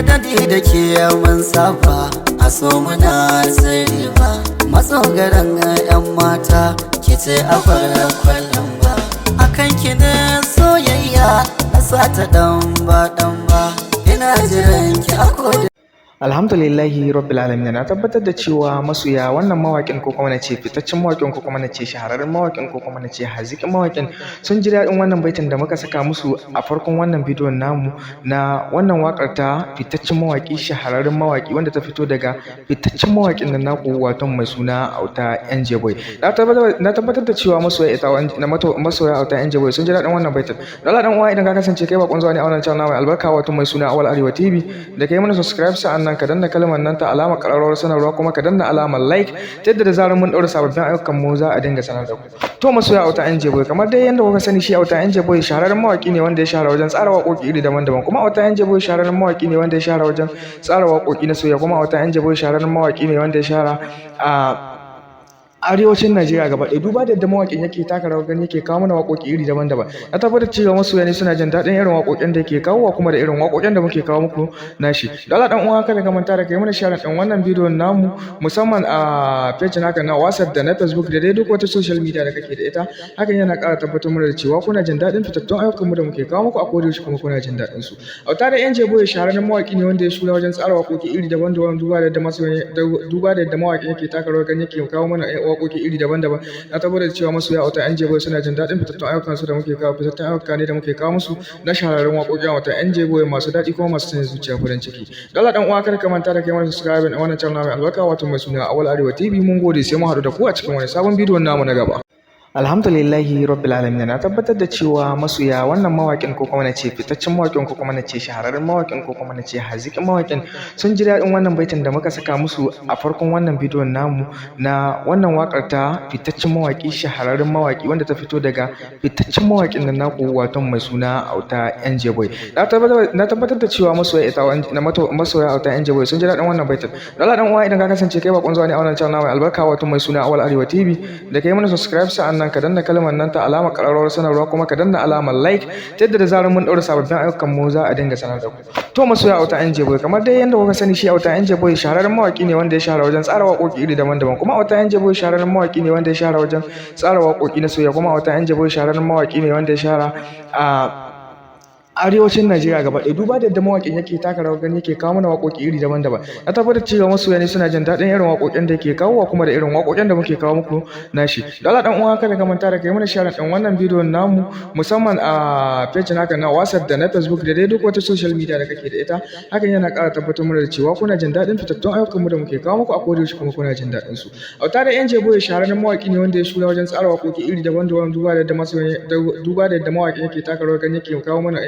Da ni da ke mun saba, a so muna tsiri ba. Matsogaran 'yan mata, ki ce a fara kwallon ba. Akan ki ne soyayya na sata dan ba dan ba. Ina jiran ki a koda. Alhamdulillahi rabbil alamin. Na tabbatar da cewa masoya wannan mawaƙin, ko kuma na ce fitaccen mawaƙin, ko kuma na ce shahararren mawaƙin, ko kuma na ce haziƙin mawaƙin, sun ji daɗin wannan baitin da muka saka musu a farkon wannan bidiyon namu na wannan waƙar ta fitaccen mawaƙi, shahararren mawaƙi, wanda ta fito daga fitaccen mawaƙin nan naku, wato mai suna Auta NJ Boy. Na tabbatar da cewa masoya ita na masoya Auta NJ Boy sun ji daɗin wannan baitin. Don Allah dan uwa, idan ka kasance kai bakon zuwa ne a wannan channel mai albarka, wato mai suna Awal Arewa TV, da kai mana subscribe, sa'an nan ka danna kalmar nan ta alamar ƙararrawar sanarwa, kuma ka danna alamar like, ta yadda da zarar mun ɗaura sababbin ayyukan mu za a dinga sanar da ku. To masoya Auta NJ Boy, kamar dai yadda kuka sani, shi Auta NJ Boy shahararren mawaƙi ne wanda ya shahara wajen tsara waƙoƙi iri daban-daban. Kuma Auta NJ Boy shahararren mawaƙi ne wanda ya shahara wajen tsara waƙoƙi na soyayya. Kuma Auta NJ Boy shahararren mawaƙi ne wanda ya shahara a arewacin Najeriya gaba ɗaya. Duba da yadda mawaƙin yake taka rawar gani, yake kawo mana waƙoƙi iri daban-daban, na tabbatar cewa masoya ne suna jin daɗin irin waƙoƙin da yake kawowa kuma da irin waƙoƙin da muke kawo muku nashi. Don Allah dan uwa, kada ka manta da kai mana share ɗin wannan bidiyon namu, musamman a page naka na WhatsApp da na Facebook da dai duk wata social media da kake da ita. Hakan yana ƙara tabbatar mana da cewa kuna jin daɗin fitattun ayyukanmu da muke kawo muku a kodayaushe, kuma kuna jin daɗin su. Auta da NJ Boy shahararren mawaƙi ne wanda ya shura wajen tsara waƙoƙi iri daban-daban. Duba da yadda mawaƙin yake taka rawar gani, yake kawo mana waƙoƙi iri daban-daban, na tabbatar da cewa masoya Auta NJ Boy suna jin daɗin fitattun ayyukan su da muke kawo. Fitattun ayyuka ne da muke kawo musu na shahararrun waƙoƙin Auta NJ Boy masu daɗi kuma masu sanya zuciya farin ciki. Don Allah dan uwa, kada ka manta da kai mana subscribe a wannan channel mai albarka, wato mai suna Awal Arewa TV. Mun gode, sai mu haɗu da ku a cikin wani sabon bidiyon namu na gaba. Alhamdulillahi rabbil alamin. Na tabbatar da cewa masoya wannan mawaƙin, ko kuma na ce fitaccen mawaƙin, ko kuma na ce shahararren mawaƙin, ko kuma na ce haziƙin mawaƙin, sun ji daɗin wannan baitin da muka saka musu a farkon wannan bidiyon namu na wannan waƙar ta fitaccen mawaƙi, shahararren mawaƙi, wanda ta fito daga fitaccen mawaƙin nan naku, wato mai suna Auta NJ Boy. Na tabbatar da cewa masoya ita na masoya Auta NJ Boy sun ji daɗin wannan baitin. Don Allah dan uwa, idan ka kasance kai bakon zuwa ne a wannan channel mai albarka, wato mai suna Awal Arewa TV, da kai mana subscribe, sa'an nan ka danna kalmar nan ta alamar ƙararrawar sanarwa, kuma ka danna alamar like, ta yadda da zarar mun ɗaura sababbin ayyukan mu za a dinga sanar da ku. To masoya Auta NJ Boy, kamar dai yadda kuka sani, shi Auta NJ Boy shahararren mawaƙi ne wanda ya shahara wajen tsara waƙoƙi iri daban-daban. Kuma Auta NJ Boy shahararren mawaƙi ne wanda ya shahara wajen tsara waƙoƙi na soyayya. Kuma Auta NJ Boy shahararren mawaƙi ne wanda ya shahara a arewacin Najeriya gaba ɗaya. Duba da yadda mawaƙin yake taka rawar gani, yake kawo mana waƙoƙi iri daban-daban, na tabbatar cewa masoya ne suna jin daɗin irin waƙoƙin da yake kawowa kuma da irin waƙoƙin da muke kawo muku nashi. Don Allah dan uwa, kada ka manta da kai mana share ɗin wannan bidiyon namu, musamman a page naka na WhatsApp da na Facebook da dai duk wata social media da kake da ita. Hakan yana ƙara tabbatar mana da cewa kuna jin daɗin fitattun ayyukanmu da muke kawo muku a kodayaushe, kuma kuna jin daɗin su. Auta da NJ Boy shahararren mawaƙi ne wanda ya shura wajen tsara waƙoƙi iri daban-daban. Duba da yadda mawaƙin yake taka rawar gani, yake kawo mana